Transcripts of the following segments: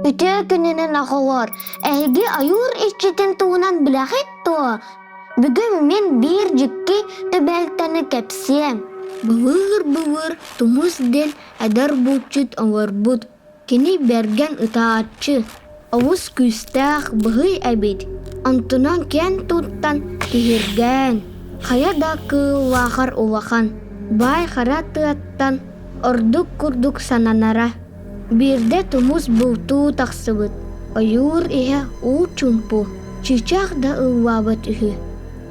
Үтүө күнүнэн оҕолор, эһиги ойуур иччитин туһунан билэҕит дуо? Бүгүн мин биир дьикти түбэлтэни кэпсиэм. Былыыр-былыр тумус диэн эдэр булчут оҥорбут. Кини бэргэн ытааччы, олус күүстээх быһый эбит. Онтунан киэн туттан киһиргээн, хайа да кыыллаахар улахан, баай хара тыаттан ордук курдук сананара. Биирдэ тумус бултуу тахсыбыт, ойуур иһэ уу чуумпу, чыычаах да ыллаабат үһү.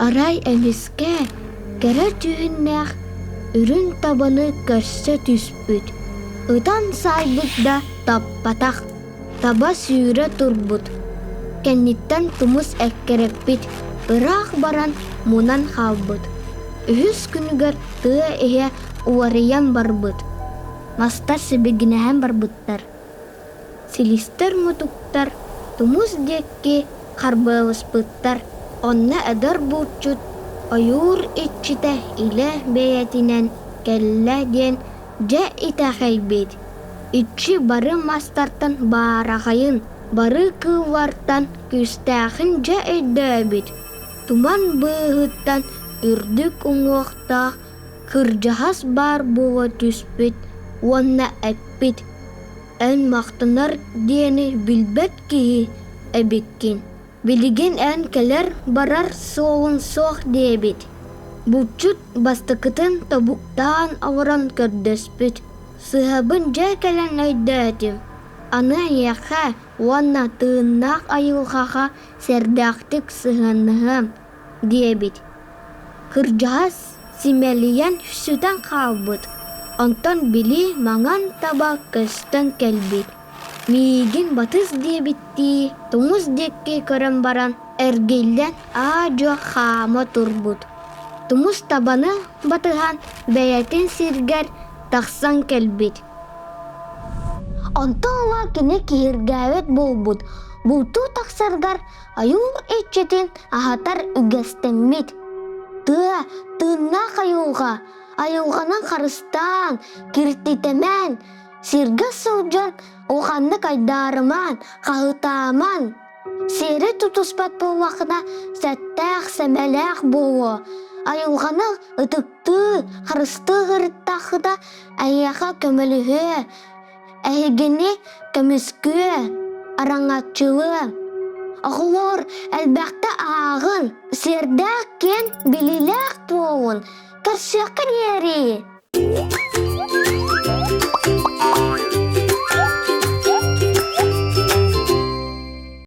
Арай эмискэ кэрэ дьүһүннээх үрүҥ табаны көрсө түспүт. Ытан саайбыт да таппатах, таба сүүрэ турбут. Кэнниттэн тумус эккирэппит, ыраах баран мунан хаалбыт. Үһүс күнүгэр тыа иһэ уларыйан барбыт. Мастар сибигинэһэн барбыттар, силистэр-мутуктар тумус диэки харбыаласпыттар, онно эдэр булчут ойуур иччитэ илэ бэйэтинэн кэллэ диэн дьэ итэҕэйбит. Иччи бары мастартан баараҕайын, бары кыыллартан күүстээхин дьэ өйдөөбүт. Туман быыһыттан үрдүк уҥуохтаах Кырдьаҕас баар буола түспүт уонна эппит: «Эн махтанар диэни билбэт киһи эбиккин, билигин эн кэлэр-барар суолуҥ суох» диэбит. Булчут бастакытын тобуктаан олорон көрдөспүт: «Сыһабын дьэ кэлэн өйдөөтүм, аны эйиэхэ уонна тыыннаах айылҕаҕа сэргээхтик сыһыаннаһыам» диэбит. Кырдьаҕас симэлийэн сүтэн хаалбыт, онтон били маҥан таба көстөн кэлбит, миигин батыс диэбиттии тумус диэки көрөн баран эргиллэн аа-дьуо хаама турбут. Тумус табаны батыһан бэйэтин сиргэр тахсан кэлбит. Онтон ыла кини киһиргээбит буолбут, бултуу тахсаргар Ойуур иччитин аһатар үгэстэммит. Тыа, тыыннаах айылҕа, айылҕанан харыстаан, киртитэмээн, сиргэ сылдьан улаханнык айдаарымаан, хаһытаамаан, сиэри тутуспат буоллаххына сэттээх-сэмэлээх буолуо, айылҕаны ытыктыы, харыстыы сырыттаххына эйиэхэ көмөлөһүө, Эһигини көмүскүө, араҥаччылыа. Оҕолоор, элбэхтэ ааҕын, сиэрдээх киэҥ билиилээх буолун, көрсүөххэ диэри!